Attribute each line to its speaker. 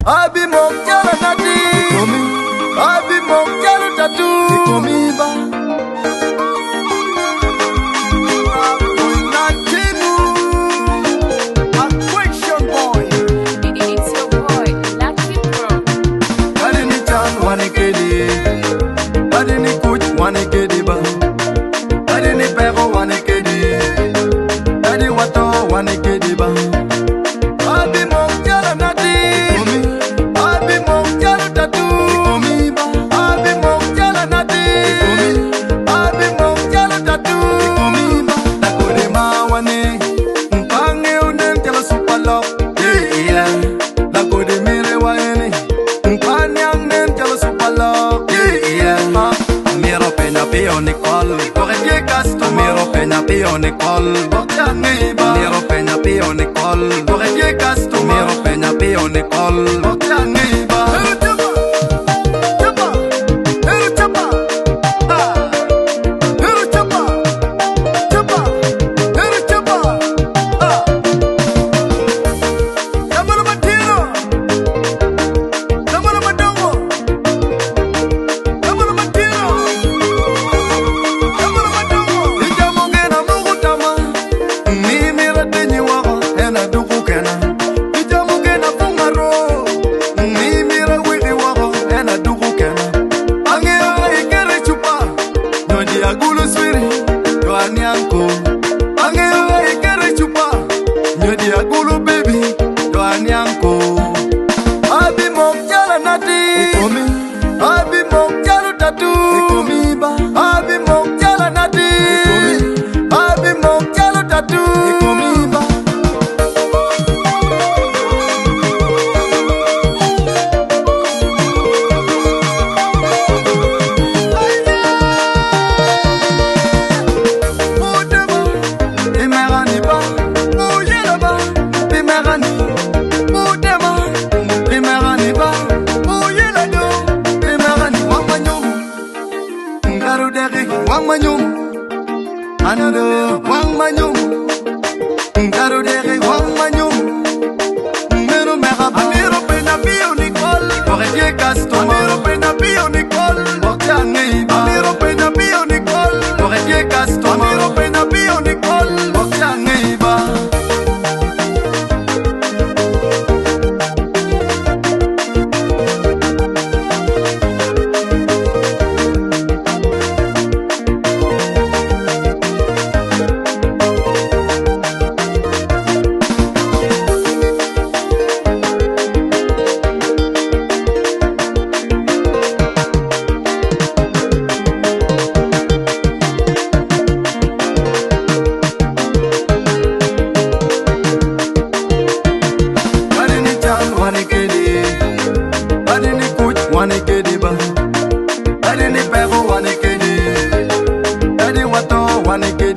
Speaker 1: Abimok calo nati i komi, abimok calo tatu i komi ba.
Speaker 2: It's your boy, Lucky Pro.
Speaker 1: Kadi ni can wan kedi, kadi ni kuc wan kedi ba, kadi ni peko wan kedi, kadi wato wan kedi ba. Abimok calo nati i komi, abimok calo tatu i komi ba, abimok calo nati i komi, abimok calo tatu i komi ba. Lakodi ma wane, mpange onen calo supalok, yeah. Lakodi mere wa eni, mpaniang nen calo supalok, yeah. Amiro penya piyo Nicole, Gwok itye customer. Amiro penya piyo Nicole, Gwok tye angeyi ba. Amiro penya piyo Nicole, Gwok itye customer. Amiro penya piyo Nicole, Gwok tye angeyi ba. Ero chapa, chapa, ero chapa, ah. Ero chapa, chapa, ero chapa, ah. Lamoro matino, lamoro madongo, lamoro matino, lamoro madongo. Ijamo gena mukutama, mimira tinyi woko en aduku kena. Ijamo gena fungaro, mimira wiki woko en aduku kena. Angeo ikere chupa, nyoji agulu swiri, to anianko. Angeo ikere chupa, nyoji agulu baby, to anianko. Abimok calo nati i komi, abimok calo tatu i komi ba. Abimok calo nati i komi, abimok calo tatu i komi ba. Mutema, imegani ba, muyela ba, imegani. Mutema, imegani ba, muyela do, imegani. Wang manyum, ngaru deki, wang manyum. Anado, wang manyum, ngaru deki, wang manyum. Mero mega ba. Amiro pena piyo Nicole, Gwok itye customer. Amiro pena piyo Nicole, Gwok tye angeyi ba. Amiro pena piyo Nicole, Gwok itye customer. Amiro pena piyo Nicole, Gwok tye angeyi ba. Kadi ni can wan kedi, kadi ni kuc wan kedi ba, kadi ni peko wan kedi, kadi wato wan kedi.